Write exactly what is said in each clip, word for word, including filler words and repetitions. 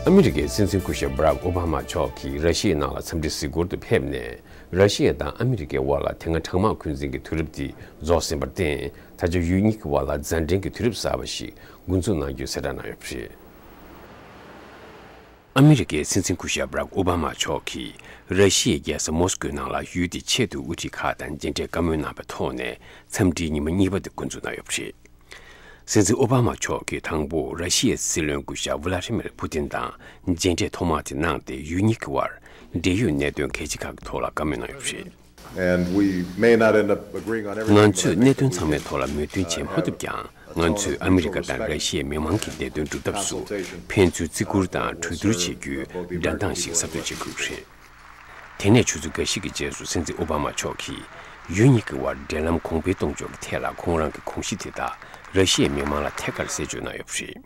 ཨ་མི་རི་ཀའི་སྲིད་འཛིན་སྐུ་ཞབས་Barack Obama་མཆོག་གིས་ར་ཤི་ཡའི་ནང་ལ་འཚམས་འདྲི་གཟིགས་སྐོར་དུ་ཕེབས་ནས། ར་ཤི་ཡ་དང་ཨ་མི་རི་ཀའི་དབར་ལ་དེ་སྔ་གྲང་དམག་འཁོན་འཛིན་གྱི་དུས་རབས་དེ་རྫོགས་ཟིན་པར་བརྟེན། ད་ཆ་ཡུལ་གཉིས་ཀྱི་དབར་ལ་མཛའ་འབྲེལ་གྱི་དུས་རབས་གསར་པ་ཞིག་འགོ་འཛུགས་གནང་རྒྱུའི་གསལ་བསྒྲགས་གནང་ཡོད་པ་རེད། ཨ་མི་རི་ཀའི་སྲིད་འཛིན་སྐུ་ཞབས་Barack Obama་མཆོག་གིས་ར་ཤི་ཡའི་རྒྱལ་ས་མོ་སི་ཀོའི་ནང་ལ་ཡུལ་དེའི་ཆེས་མཐོའི་དབུ་ཁྲིད་ཁག་དང་མཇལ་འཕྲད་བཀའ་མོལ་གནང་བའི་ཐོག་ནས་འཚམས་འདྲིའི་ཉི་མ་གཉིས་པ་དེ་འགོ་འཛུགས་གནང་ཡོད་པ་རེད། སྲིད་འཛིན་ཨོ་བྷ་མ་མཆོག་གིས་དང་པོ་ར་ཤི་ཡའི་སྲིད་བློན་སྐུ་ཞབས་ཝི་ལ་རི་མིར་ཕུ་ཏིན་དང་མཇལ་འཕྲད་ཐོག་མ་དེ་གནང་སྟེ། ཡུལ་གཉིས་ཀྱི་དབར་འབྲེལ་ཡོད་གནད་དོན་གལ་ཆེ་ཁག་གི་ཐོག་ལ་བཀའ་མོལ་གནང་ཡོད་པ་རེད། And we may not end up agreeing on everything, ང་ཚོས་གནད་དོན་ཚང་མའི་ཐོག་ལ་མོས་མཐུན་བྱེད་མ་ཐུབ་ཀྱང་། ང་ཚོས་ཨ་མི་རི་ཀ་དང་ར་ཤི་ཡའི་མི་མང་གི་བདེ་དོན་སྒྲུབ་ཐབས་སུ་ཕན་ཚུན་བརྩི་བཀུར་དང་གྲོས་བསྡུར་བྱེད་རྒྱུའི་འགྲན་སྟངས་ཤིག་གསར་གཏོད་བྱེད་དགོས་ཀྱི་རེད། དེ་ནས་ཆུ་ཚོད་འགའ་ཞིག་གི་རྗེས་སུ་སྲིད་འཛིན་ཨོ་བྷ་མ་མཆོག་གིས་ཡུལ་གཉིས་ཀྱི་དབར་འབྲེལ་ལམ་གོང་འཕེལ་གཏོང་ཕྱོགས་ཀྱི་ཐད་ལ་ཁོང་རང་གི་དགོངས་གཞི་དེ་དག་ར་ཤི་ཡའི་མི་མང་ལ་ཐད་ཀར་གསལ་བརྗོད་གནང་ཡོད་པ་རེད།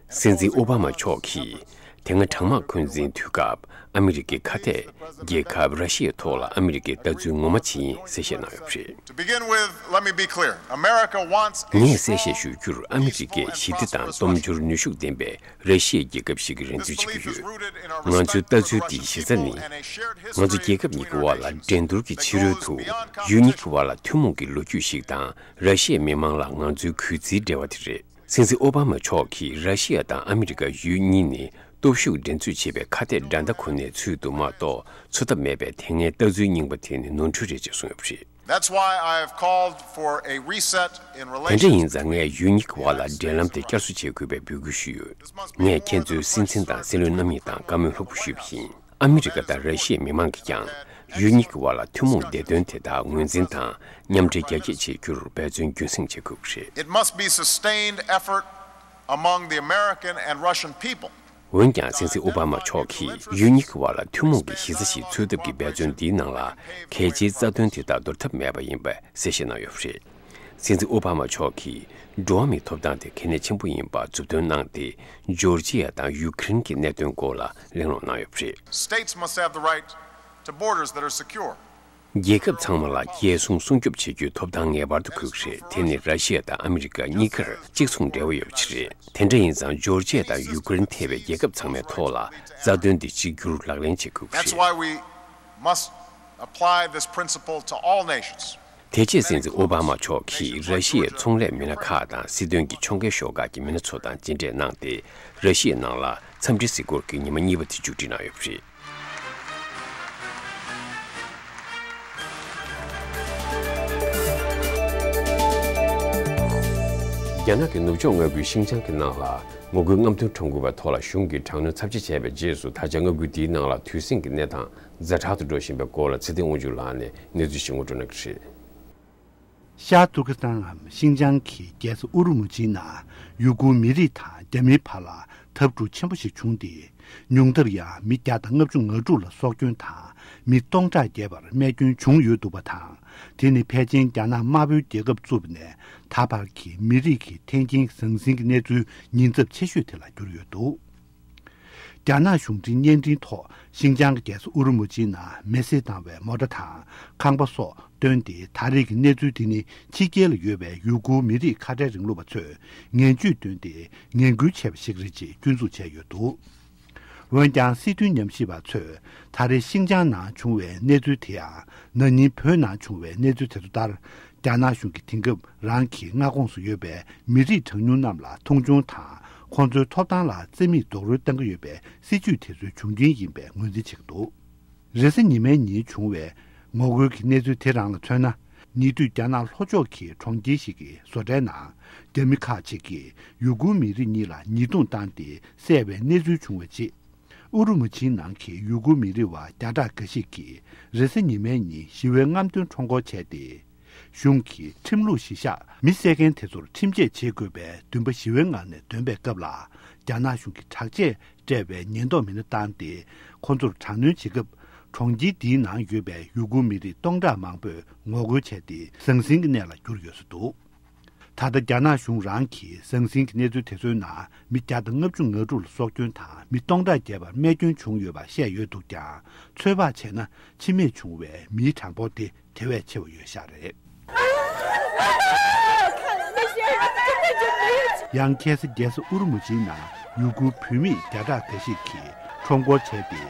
སྲིད་འཛིན་ཨོ་བྷ་མ་མཆོག་གིས་དེ་སྔ་གྲང་དམག་འཁོན་འཛིན་དུས་སྐབས་ཨ་མི་རི་ཀའི་ཁ་གཏད་རྒྱལ་ཁབ་ར་ཤི་ཡའི་ཐོག་ལ་ཨ་མི་རི་ཀའི་ལྟ་ཚུལ་ངོ་མ་ཇི་ཡིན་གསལ་བཤད་གནང་ཡོད་པ་རེད། To begin with, let me be clear. America wants a ངས་གསལ་བཤད་ཞུ་རྒྱུར། ཨ་མི་རི་ཀས་ཞི་བདེ་དང་སྟོབས་འབྱོར་ནུས་ཤུགས་ལྡན་པའི་ར་ཤི་ཡའི་རྒྱལ་ཁབ་ཞིག་གི་རེ་འདུན་བྱེད་ཀྱི་ཡོད། ང་ཚོའི་ལྟ་ཚུལ་འདིའི་གཞི་རྩ་ནི། ང་ཚོ་རྒྱལ་ཁབ་གཉིས་ཀྱི་དབར་ལ་འགྲན་བསྡུར་གྱི་ཕྱི་རོལ་དུ་ཡུལ་གཉིས་ཀྱི་དབར་ལ་ཐུན་མོང་གི་ལོ་རྒྱུས་ཤིག་དང་། ར་ཤི་ཡའི་མི་མང་ལ་ང་ཚོའི་གུས་བརྩིའི་འབྲེལ་བ་དེ་རེད། སྲིད་འཛིན་ཨོ་བྷ་མ་མཆོག་གིས་ར་ཤི་ཡ་དང་ཨ་མི་རི་ཀ་ཡུལ་གཉིས་ནི་སྟོབས་ཤུགས་འགྲན་རྩོད་བྱེད་པའི་ཁ་གཏད་དགྲ་ཟླ་ཁོ་ནའི་ཚུལ་དུ་མ་གཏོགས་འཚོ་ཐབས་མེད་པའི་དེ་སྔའི་ལྟ་ཚུལ་རྙིང་པ་དེ་ནི་ནོར་འཁྲུལ་རེད་ཅེས་གསུངས་ཡོད་པ་རེད། That's why I have called for a reset in relations. དེ་འདྲ་ཡིན་ཙང་ངས་ཡུལ་གཉིས་ཀྱི་དབར་ལ་འབྲེལ་ལམ་དེ་བསྐྱར་གསོ་བྱེད་དགོས་པའི་འབོད་སྐུལ་ཞུས་ཡོད། ངས་ཁྱེད་ཚོའི་སྲིད་འཛིན་དང་སྲིད་བློན་རྣམ་གཉིས་དང་བཀའ་མོལ་ལྷུག་པོ་ཞུས་པ་ཡིན། ཨ་མི་རི་ཀ་དང་ར་ཤི་ཡའི་མི་མང་གིས་ཀྱང་ཡུལ་གཉིས་ཀྱི་དབར་ལ་ཐུན་མོང་བདེ་དོན་དེ་དག་ངོས་འཛིན་དང་མཉམ་འབྲེལ་རྒྱ་སྐྱེད་བྱེད་རྒྱུར་འབད་བརྩོན་རྒྱུན་སྲིང་བྱེད་དགོས་ཀྱི་རེད། It must be sustained effort among the American and Russian people. འོན་ཀྱང་སྲིད་འཛིན་ཨོ་བྷ་མ་མཆོག་གིས་ཡུལ་གཉིས་ཀྱི་དབར་ལ་ཐུན་མོང་གི་གཞི་རྩ་ཞིག་འཚོལ་ཐབས་ཀྱི་འབད་བརྩོན་འདིའི་ནང་ལ་གལ་ཆེའི་རྩ་དོན་དེ་དག་འདོར་ཐབས་མེད་པ་ཡིན་པ་གསལ་བཤད་གནང་ཡོད་པ་རེད། སྲིད་འཛིན་ཨོ་བྷ་མ་མཆོག་གིས་འགྲོ་བ་མིའི་ཐོབ་ཐང་དེ་གལ་གནད་ཆེན་པོ་ཡིན་པ་མཛུབ་སྟོན་གནང་སྟེ། ཇོར་ཇི་ཡ་དང་ཡུ་ཀེ་རེན་གྱི་གནད་དོན་སྐོར་ལ་གླེང་སློང་གནང་ཡོད་པ་རེད། States must have the right to borders that are secure. རྒྱལ་ཁབ་ཚང་མ་ལ་རྒྱལ་སྲུང་སྲུང་སྐྱོབ་བྱེད་རྒྱུའི་ཐོབ་ཐང་ངེས་པར་དུ་དགོས་ཀྱི་རེད། དེ་ནི་ར་ཤི་ཡ་དང་ཨ་མི་རི་ཀ་གཉིས་ཀར་གཅིག་མཚུངས་འབྲེལ་བ་ཡོད་པ་ཞིག་རེད། དེ་འདྲ་ཡིན་ཙང་ཇོར་ཇི་ཡ་དང་ཡུ་ཀེ་རེན་ཐེ་བའི་རྒྱལ་ཁབ་ཚང་མའི་ཐོག་ལ་རྩ་དོན་འདི་གཅིག་གྱུར་ལག་ལེན་བྱེད་དགོས་ཀྱི་That's རེད། Why we must apply this principle to all nations. དེ་རྗེས་སྲིད་འཛིན་ཨོ་བྷ་མ་མཆོག་གིས་ར་ཤི་ཡའི་ཚོང་ལས་མི་སྣ་ཁག་དང་སྲིད་དོན་གྱི་ཕྱོགས་འགལ་ཤོག་ཁག་གི་མི་སྣ་ཚོ་དང་མཇལ་འཕྲད་གནང་སྟེ། ར་ཤི་ཡའི་ནང་ལ་འཚམས་འདྲི་གཟིགས་སྐོར་གྱི་ཉི་མ་གཉིས་པ་དེ་མཇུག་སྒྲིལ་གནང་ཡོད་པ་རེད། རྒྱ་ནག་གི་ནུབ་ཕྱོགས་མངའ་ཁུལ་ཤིན་ཅང་གི་ནང་ལ་ངོ་རྒོལ་རྔམ་སྟོན་ཁྲོམ་སྐོར་བའི་ཐོག་ལ་གཞུང་གིས་དྲག་གནོན་ཚབས་ཆེ་བྱས་པའི་རྗེས་སུ། ད་ཆ་མངའ་ཁུལ་དེའི་ནང་ལ་དུས་ཟིང་གི་གནས་སྟངས་ཛ་དྲག་ཏུ་འགྲོ་བཞིན་པའི་སྐོར་ལ་ཚེ་བརྟན་དབང་ཕྱུག་ལགས་ནས་གནས་ཚུལ་ཞིག་ངོ་སྤྲོད་གནང་གི་རེད། ཤར་ཏུར་ཀི་སི་ཐན་ནམ་ཤིན་ཅང་གི་རྒྱལ་ས་ཨུ་རུ་མུ་ཆིའི་ནང་ཡུ་གུར་མི་རིགས་དང་རྒྱ་མིའི་བར་ལ་འཐབ་འཁྲུག་ཆེན་པོ་ཞིག་བྱུང་སྟེ། ཉུང་མཐར་ཡང་མི་བརྒྱ་དང་ལྔ་བཅུ་ང་དྲུག་ལ་སྲོག་སྐྱོན་དང་མི་སྟོང་ཕྲག་བརྒལ་བར་རྨས་སྐྱོན་བྱུང་ཡོད་འདུག་པ་དང་། དེ་ནི་ཕལ་ཆེར་རྒྱ་ནག་དམར་པོའི་རྒྱལ་ཁབ་བཙུགས་པ་ནས་ད་བར་གྱི་མི་རིགས་ཀྱི་འཐེན་འཁྱེར་ཟང་ཟིང་གི་གནས་ཚུལ་ཉེན་ཚབས་ཆེ་ཤོས་དེ་ལ་གྱུར་ཡོད་འདུག་རྒྱ་ནག་གཞུང་འབྲེལ་བརྙན་འཕྲིན་ཐོག་ཤིན་ཅང་གི་རྒྱལ་ས་ཨུ་རུ་མུ་ཆིའི་ནང་མེ་བསྲེགས་བཏང་བའི་མོ་ཊ་དང་ཁང་པ་སོགས་བཏོན་ཏེ། ད་རེས་ཀྱི་གནས་ཚུལ་དེ་ནི་ཕྱི་རྒྱལ་ལ་ཡོད་པའི་ཡུ་གུར་མི་རིགས་ཁ་བྲལ་རིང་ལུགས་པ་ཚོས་ངན་ཇུས་བཏོན་ཏེ་ངན་སྐུལ་བྱས་པ་ཞིག་རེད་ཅེས་སྐྱོན་འཛུགས་བྱས་ཡོད་འདུག་འོན་ཀྱང་། སྲིད་དོན་ཉམས་ཞིབ་པ་ཚོས་ད་རེས་ཤིན་ཅང་ནང་བྱུང་བའི་གནས་ཚུལ་དེ་ཡང་ན་ནིང་བོད་ནང་བྱུང་བའི་གནས་ཚུལ་དེ་ཚོ་ལྟར། རྒྱ་ནག་གཞུང་གིས་དེང་སྐབས་རང་གི་མངའ་ཁོངས་སུ་ཡོད་པའི་མི་རིགས་གྲངས་ཉུང་རྣམས་ལ་མཐོང་ཆུང་དང་། ཁོང་ཚོའི་ཐོབ་ཐང་ལ་བརྩི་མེད་རྡོག་རོལ་གཏང་གི་ཡོད་པའི་སྲིད་ཇུས་དེ་ཚོའི་བྱུང་རྐྱེན་ཡིན་པའི་ངོས་འཛིན་བྱེད་ཀྱི་འདུག་རེས་གཟའ་ཉི་མའི་ཉིན་བྱུང་བའི་ངོ་རྒོལ་གྱི་གནས་ཚུལ་དེ་རང་ལ་མཚོན་ན། ཉེ་དུས་རྒྱ་ནག་ལྷོ་ཕྱོགས་ཀྱི་གྲོང་ཁྱེར་ཞིག་གི་བཟོ་གྲྭའི་ནང་རྒྱ་མི་ཁག་ཅིག་གིས་ཡུ་གུར་མི་རིགས་གཉིས་ལ་ཉེས་རྡུང་བཏང་སྟེ་བསད་པའི་གནས་ཚུལ་བྱུང་བའི་རྗེས། ཨུ་རུ་མུ་ཆིའི་ནང་གི་ཡུ་གུར་མི་རིགས་བ་བརྒྱ་ཕྲག་འགའ་ཞིག་གིས་རེས་གཟའ་ཉི་མའི་ཉིན་ཞི་བའི་རྔམ་སྟོན་ཁྲོམ་སྐོར་བྱས་ཏེ། གཞུང་གིས་ཁྲིམས་ལུགས་གཞིར་བཞག་མི་བསད་མཁན་དེ་ཚོར་ཁྲིམས་ཆད་བྱེད་དགོས་པའི་འདུན་པ་ཞི་བའི་ངང་ནས་འདོན་པའི་སྐབས་ལ། རྒྱ་ནག་གཞུང་གིས་དྲག་ཆས་སྤྲས་པའི་ཉེན་རྟོག་མི་སྣ་བཏང་སྟེ། ཁོ་ཚོར་དྲག་གནོན་བྱེད་སྐབས། གྲོང་ཁྱེར་འདིའི་ནང་ཡོད་པའི་ཡུ་གུར་མི་རིགས་སྟོང་ཕྲག་མང་པོས་ངོ་རྒོལ་བྱས་ཏེ། ཟང་ཟིང་གི་གནས་ལ་གྱུར་ཡོད་ས་འདུག་ད་ལྟ་རྒྱ་ནག་གཞུང་རང་གིས་ཟང་ཟིང་གི་གནས་ཚུལ་དེ་ཚོའི་ནང་མི་བརྒྱ་དང་ལྔ་བཅུ་ང་དྲུག་ལ་སྲོག་སྐྱོན་དང་མི་སྟོང་ཕྲག་བརྒལ་བར་རྨས་སྐྱོན་བྱུང་ཡོད་པ་བཤད་ཡོད་འདུག་ཀྱང་། ཚོད་དཔག་བྱས་ན་འཆི་རྨས་བྱུང་བའི་མིའི་གྲངས་འབོར་དེ་དེ་བས་ཆེ་བ་ཡོད་ཤག་རེད། ཡང་ཁ་སང་རྒྱལ་ས་ཨུ་རུ་མུ་ཆིའི་ནང་ཡུ་གུར་བུད་མེད་བརྒྱ་ཕྲག་འགའ་ཞིག་གིས་ཁྲོམ་སྐོར་བྱས་ཏེ།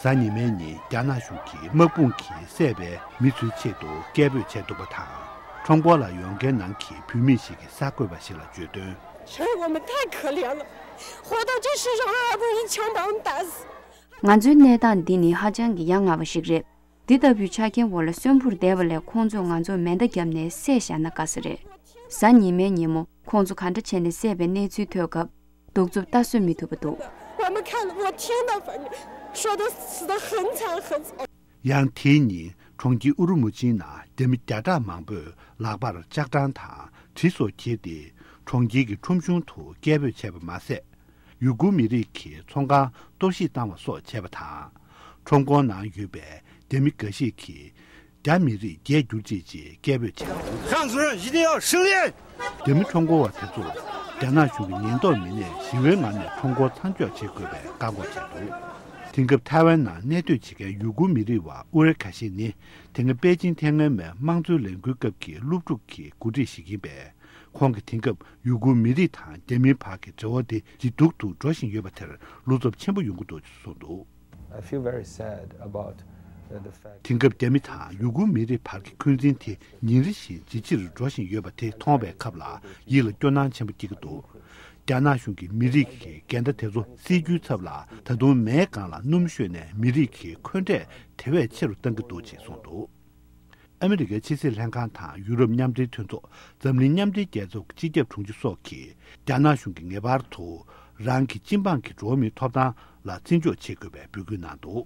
གཟའ་ཉི་མའི་ཉིན་རྒྱ་ནག་གཞུང་གིས་དམག་དཔུང་གིས་བསད་པའི་མི་ཚོའི་ཆེད་དུ་སྐད་འབོད་བྱས་འདུག་པ་དང་། ཁྲོམ་སྐོར་ལ་ཡོང་མཁན་ནང་གི་བུད་མེད་ཞིག་གིས་གསར་འགོད་པ་ཞིག་ལ་བརྗོད་དོན། 觉得我们太可怜了，活到这世上还不如一枪把我们打死。 ང་ཚོའི་གནས་སྟངས་འདི་ནི་ཧ་ཅང་གི་ཡ་ང་བ་ཞིག་རེད། འདི་ལྟ་བུའི་ཆ་རྐྱེན་འོག་ལ་གསོན་པོར་བསྡད་པ་ལས་ཁོང་ཚོས་ང་ཚོར་མེ་མདའ་བརྒྱབ་ནས་བསད་བཞག་ན་དགའ་ས་རེད། གཟའ་ཉི་མའི་ཉིན་མོ་ཁོང་ཚོ་ག་འདྲ་བྱས་ནས་བསད་པའི་གནས་ཚུལ་ཐོས་སྐབས་གདུག་རྩུབ་ལྟ་བཟོད་མི་ཐུབ་པ་འདུག 我们看了，我听到，反正说的死的很惨很惨。 ཡང་དེའི་ཉིན་གྲོང་ཁྱེར་ཨུ་རུ་མུ་ཆིའི་ནང་རྒྱ་མི་བརྒྱ་ཕྲག་མང་པོས་ལག་པར་ལྕགས་སྲང་དང་གྲི་སོགས་འཁྱེར་ཏེ་གྲོང་ཁྱེར་གྱི་ཁྲོམ་གཞུང་དུ་སྐད་འབོད་བྱས་པ་མ་ཟད། ཡུ་གུར་མི་རིགས་ཀྱི་ཚོང་ཁང་གཏོར་བཤིག་བཏང་བ་སོགས་བྱས་པ་དང་། ཁྲོམ་སྐོར་ནང་ཡོད་པའི་རྒྱ་མི་འགའ་ཞིག་གིས་རྒྱ་མི་རིགས་རྒྱལ་གྱུར་ཅིག་ཅེས་སྐད་འབོད་བྱས་འདུག 汉族人一定要胜利！ རྒྱ་མི་ཁྲོམ་སྐོར་བ་དེ་ཚོར་རྒྱ་ནག་གཞུང་གི་ཉེན་རྟོག་མི་སྣས་ཞི་བའི་ངང་ནས་ཁྲོམ་སྐོར་མཚམས་འཇོག་བྱེད་དགོས་པའི་བཀག་འགོག་བྱས་འདུག་དེང་སྐབས་ཐའེ་ཝན་ནང་གནས་སྡོད་བྱེད་མཁན་ཡུ་གུར་མི་རིགས་བ་ཨུ་རེ་ཁ་ཤི་ནི་དེ་སྔ་པེ་ཅིང་ཐའེ་ཝན་མའི་དམངས་གཙོའི་ལས་འགུལ་སྐབས་ཀྱི་སློབ་ཕྲུག་གི་འགོ་ཁྲིད་ཞིག་ཡིན་པས། ཁོང་གིས་དེང་སྐབས་ཡུ་གུར་མི་རིགས་དང་རྒྱ་མིའི་བར་གྱི་འབྲེལ་བ་དེ་ཇེ་སྡུག་ཏུ་འགྲོ་བཞིན་ཡོད་པ་དེར་བློ་འཚབ་ཆེན་པོ་ཡོང་གི་འདུག་ཅེས་གསུངས་འདུག I feel very sad about the, the fact དེང་སྐབས་རྒྱ་མི་དང་ཡུ་གུར་མི་རིགས་བར་གྱི་འཁོན་འཛིན་དེ་ཉིན་རེ་བཞིན་ཇེ་ཆེར་འགྲོ་བཞིན་ཡོད་པ་དེ་མཐོང་བའི་སྐབས་ལ་ཡིད་ལ་སྐྱོ་སྣང་ཆེན་པོ་སྐྱེ་གི་འདུག་རྒྱ་ནག་གཞུང་གིས་མི་རིགས་ཀྱི་འགལ་ཟླ་དེ་ཚོ་སེལ་རྒྱུའི་ཚབ་ལ་ད་དུང་མེའི་སྒང་ལ་སྣུམ་བཤོས་ནས་མི་རིགས་ཀྱི་འཁོན་འགྲས་དེ་བས་ཆེ་རུ་གཏང་གི་འདུག་ཅེས་གསུངས་འདུག་ཨ་མི་རི་ཀའི་ཕྱི་སྲིད་ལྷན་ཁང་དང་ཡུ་རོབ་མཉམ་འབྲེལ་མཐུན་ཚོགས། འཛམ་གླིང་མཉམ་འབྲེལ་རྒྱལ་ཚོགས་ཀྱི་སྤྱི་ཁྱབ་དྲུང་ཆེ་སོགས་ཀྱིས་རྒྱ་ནག་གཞུང་གིས་ངེས་པར་དུ་རང་གི་སྤྱི་འབངས་ཀྱི་འགྲོ་བ་མིའི་ཐོབ་ཐང་ལ་བརྩི་འཇོག་བྱེད་དགོས་པའི་འབོད་སྐུལ་གནང་འདུག